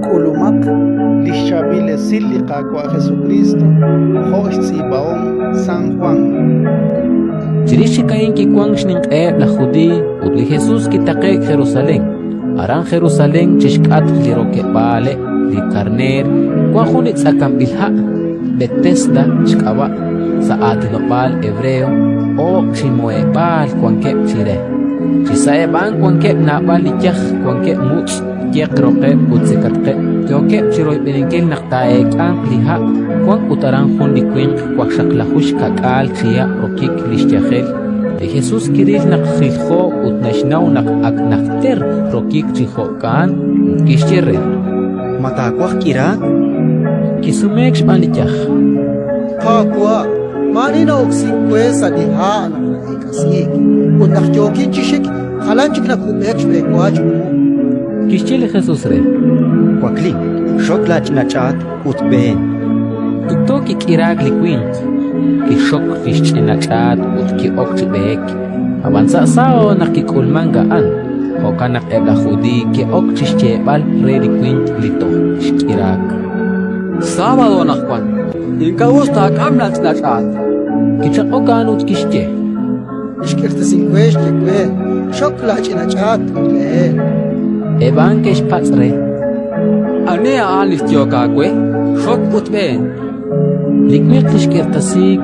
K'ulumaq li xChaab'il Esil li Qaawa' Jesukriist jo' xtz'iib'ahom San Jwan. Chirix chik a'in kiwank xninq'eheb' laj Judiiy ut li Jesus kitaqe'k Jerusalén. Aran Jerusalén, chi xk'atq li rokeb'aaleb' li karneer, wank jun li tz'akanb'il ha', Betesda xk'ab'a' sa' aatinob'aal hebreo, oob' chi muheb'aal wankeb' chire. Chi sa'eb' a'an wankeb' naab'al li yaj, wankeb' mutz', yeq roqeb' ut sikatqeb', yookeb' chi royb'eninkil naq taa'eek'anq li ha'. Wank ut aran jun li winq waqxaqlaju xka'k'aal chihab' rokik li xyajel. Li Jesus kiril naq jiljo ut naxnaw naq ak najter rokik chi jo'kan, ut kixye re: Ma taawaj k'iraak? Kisumeek xb'aan li yaj: Qaawa', maa'ani na'oksink we sa' li ha' naq na'eek'asiik, ut naq yookin chi xik, jalan chik nakub'eek xb'enwa chiwu. Kixye li Jesus re: Waklin, xok laach'ina ch'aat ut b'een. Tikto kik'iraak li winq, kixxok li xch'ina ch'aat ut ki'ok chi b'ehek. Ab'an sa' sábado naq kik'ulmank a'an, jo'kan naq eb' laj Judiiy ke'ok chi xyeeb'al re li winq li toj xk'iraak: Sábado anaqwan, ink'a' us taak'am laach'ina ch'aat. Kichaq'ok a'an ut kixye: Li xk'irtasink we xye we, Xok laach'ina ch'aat ut b'een. Eb' a'an ke'xpatz' re: Ani a'an li xyehok aawe? Xok ut b'een. Li winq li xk'irtasiik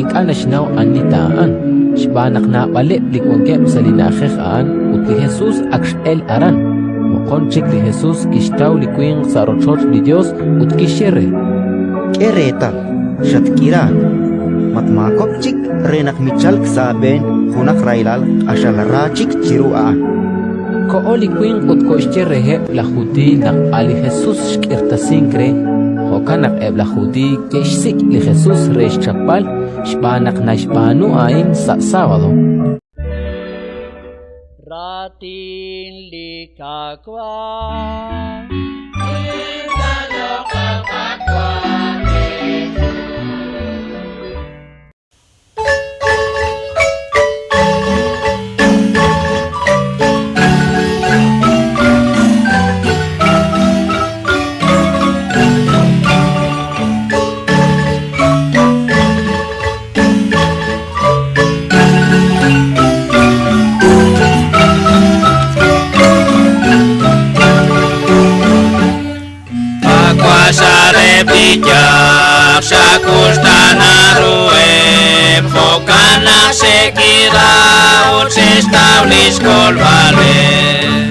ink'a' naxnaw ani ta a'an, xb'aan naq naab'aleb' li wankeb' sa' li na'ajej a'an ut li Jesus ak x'elk aran. Moqon chik li Jesus kixtaw li winq sa' rochoch li Yos ut kixye re: K'e reetal, xatk'iraak. Matmaakob'k chik re naq michalk sa' aab'een junaq rahilal q'axal ra chik chiru a'an. Koho li winq ut koxye reheb' laj Judiiy naq a' li Jesus xk'irtasink re. Jo'kan naq eb' laj Judiiy ke'xsik' li Jesus re xchapb'al xb'aan naq naxb'aanu a'in sa' sábado. Raatin li Qaawa'.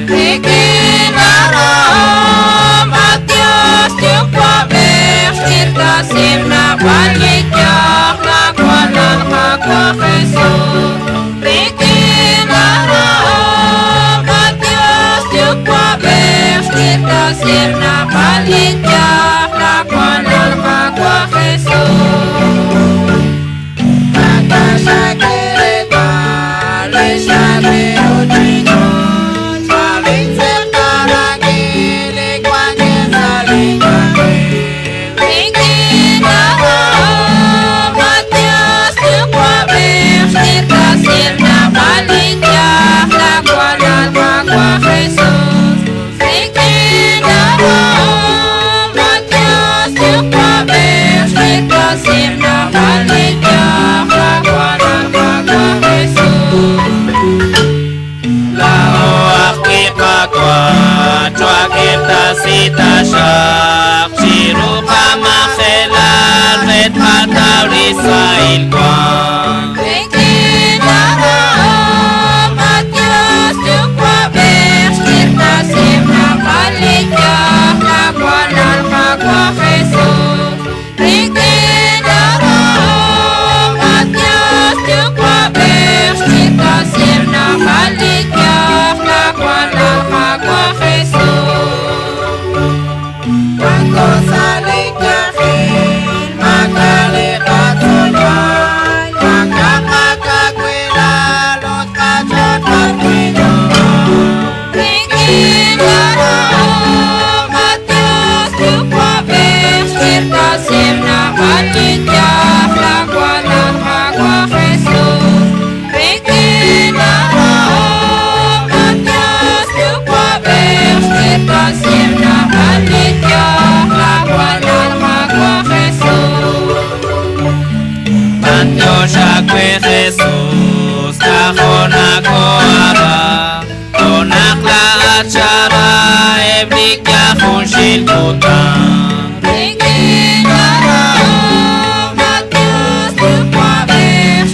Rik'in arahom, at Dios Yuwa'b'ej, xk'irtasiheb' naab'al li yaj, laaWalal Qaawa' Jesus. Rik'in arahom, at Dios Yuwa'b'ej, xk'irtasiheb' naab'al li yaj, laaWalal Qaawa' Jesus. Rik'in arahom, at Dios Yuwa'b'ej, xk'irtasiheb' naab'al li yaj, laaWalal Qaawa' Jesus. Rik'in arahom, at Dios Yuwa'b'ej, xk'irtasiheb' naab'al li yaj, laaWalal Qaawa' Jesus. Laa'o ajwi' Qaawa', chwak'irtasi taxaq chiru qamajelal re tqataw li sahil wank. Rik'in arahom, at Dios Yuwa'b'ej, xk'irtasiheb' naab'al li yaj, laaWalal Qaawa' Jesus. Rik'in arahom, at Dios Yuwa'b'ej, xk'irtasiheb' naab'al li yaj, laaWalal Qaawa' Jesus. Wanko sa' li yajel, maak'a' li qatzolb'al. aawe Jesus, k'ajo' nakoohara. Jo' naq laa'at xara eb' li yaj junxil kutan. Rik'in laarahom, at Yos Yuwa'b'ej,